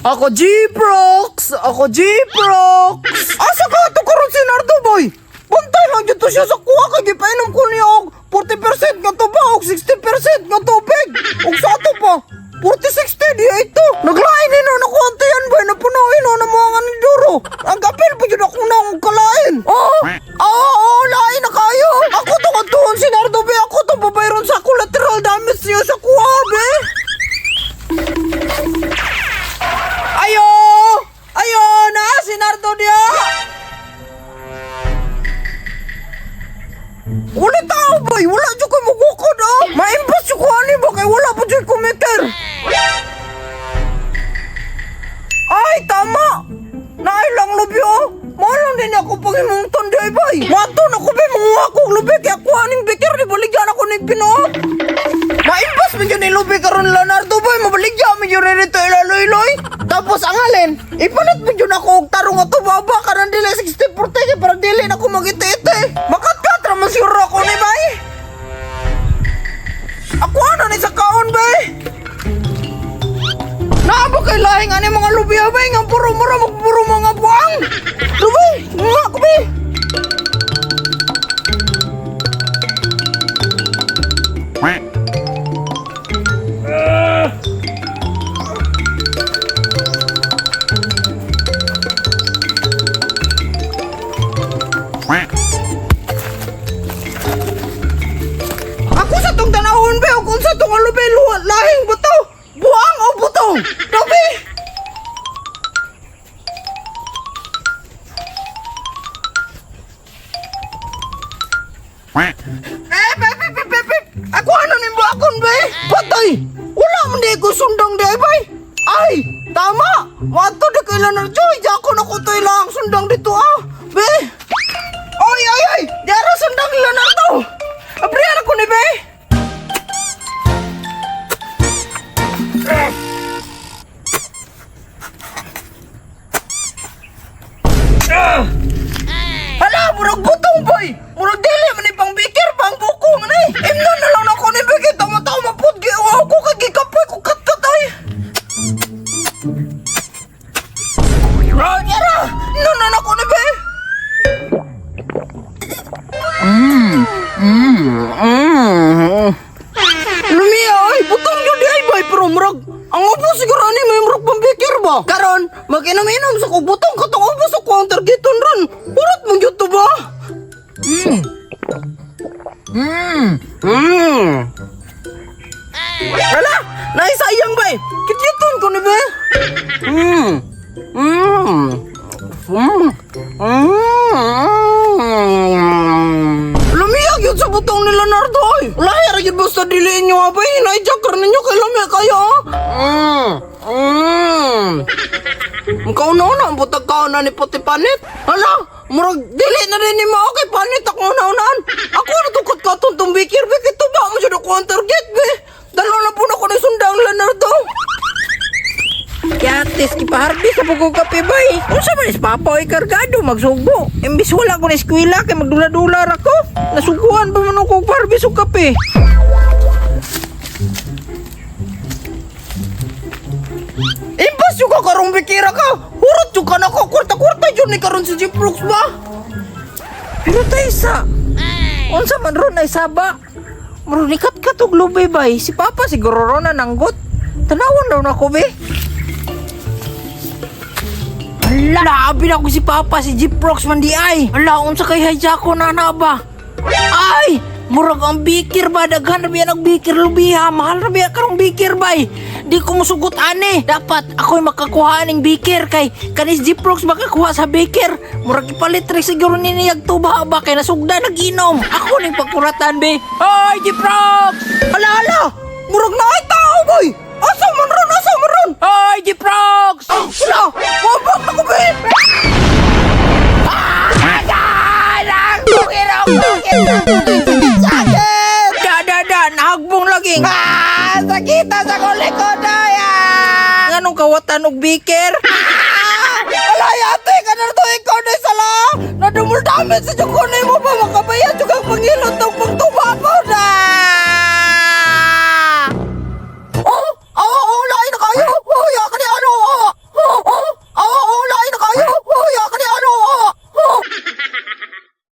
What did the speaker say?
Ako G-Prox! Ako G-Prox! Asa ka ito karon si Nardo boy? Bantay lang dito siya sa kuha kay gipainom ko niya og 40% nga tuba og 60% nga tubig. Og sa ato pa 40-60 di ito. Naglain ni no nakuha yan boy napunuin no na mga ni Duro. Ang kapil pa jud ako na og kalain. Oo. Oo, oo, lain na kayo. Ako to katuon si Nardo be. Ako to babayron sa collateral damage niya sa kuha be. Ayo! Ayo! Na si Nardo diya! Wala tao boy! Wala jud ko'y mugukod oh! Maimbas jud ko ani ba kay wala pa jud kumiker! Ay, tama! Naay lang lubi oh! Mao lang din ako pangimungton di ay bay! Mato na ko be, manguha ko og lubi kaya kuha ning bikir di baligyan ako ning pinuot! Maimbas man yun ni lubi karon Leonardo boy, mabaligya man yun nito ilaloy-loy! Tapos ang alin, ipalit man yun ako og tarong ato baba karon dili 60 kay para dili na ko magiti-iti. Makatkat ra man siguro ako ni bay! Ako ano ni sa kaon bay? Naa ba kay lahing ani mga lubi bay nga puro mura magpuro mga buang. Lubi, nga ko be. Quack. Quack. Ako sa tong tanahon be ug unsa tong lubi lahing buto. Buang o butong. Lubi. Quack. Eh, be, be, be, be, be. Ako ano ning buakon be? Patay. Wala man di ko sundang di bay. Ay, tama. Wato di kay Leonard Joy. Di ako na ko to ilang sundang dito ah. Be. Oy, ay, ay. Di ara sundang ni Leonardo. Abrihan ako ni be. Hala, murag butong boy. Murag dili man ni pang bikir pang buko man eh. Imnon na lang nako ni bikir tama tama pud gi ako kay gikapoy ko katkat ay. Yara, no na nako ni be. Mm. Lumiya ay butong yun di ay bay pero murag ang ubo siguro ani may murag pambikir ba? Karon, mag-inom-inom sa kog butong katong ubo sa counter giton ron. Urot mong gyud to ba? Mm. Hala, naisayang ba eh? Kitkiton ko ni be. Mm. Mm. Mm. Mm. Lumiyag yun sa butong ni Leonardo ay. Lahi ra gyud basta diliin nyo abay. Hinahijack ra ninyo kay lamia kayo. Ah. Mm. Mm. Ang kauna-una, ang butag kauna ni Puti Panit. Hala, murag dili na rin ni Mao kay Panit ako una-unaan. Ako na tukot ka itong tumbikir, be. Kito ba mo siya na kuha ang target, be. Dalawa na po na ko na sundang Leonardo. Yatis, kipaharbi sa pugong kape bay. Unsa man is papa oy kargado magsugbo. Imbis wala ko na eskwela kay magdula-dula ra ko. Nasuguan pa man ako og paharbis og kape. Impas yung ka karong bikira ka. Hurot yung ka na ko. Kwarta-kwarta yun ni karon si Jeep Brooks ba? Pero taysa, unsa man ron ay saba. Muro nikat ka tog lubi bay. Si papa siguro ron na nanggot. Tanawon daw nako be. Hala, labi na ko si papa si Jeep Rocks man di ay. Hala, unsa kay hijack ko na na ba? Ay, murag ang bikir ba daghan ra biya nag bikir lubi ha. Mahal ra biya karong bikir bay. Di ko musugot ani. Dapat ako'y makakuha aning bikir kay kanis Jeep Rocks makakuha sa bikir. Murag ipalit ra siguro ni niyag tuba ba kay nasugda nag-inom. Ako ning pagkuratan be. Hoy, Jeep Rocks! Hala, hala. Murag na ay tao, boy. Asa man ron? Asa man ron? Hoy, Jeep Rocks! Hala, wabak na ko, be. Sakit! Da da da, nahagbong lagi. Ah, sakita sa kong likod ay! Ah! Nganong kawatan og bikir? Ah! Wala yate ka na to ikaw na sala. Nadumul-damit sa kunin mo pa makabayad yung kang pangilot ng pagtuba ko na. Oh, oh, oh, lain na kayo. Oh, ya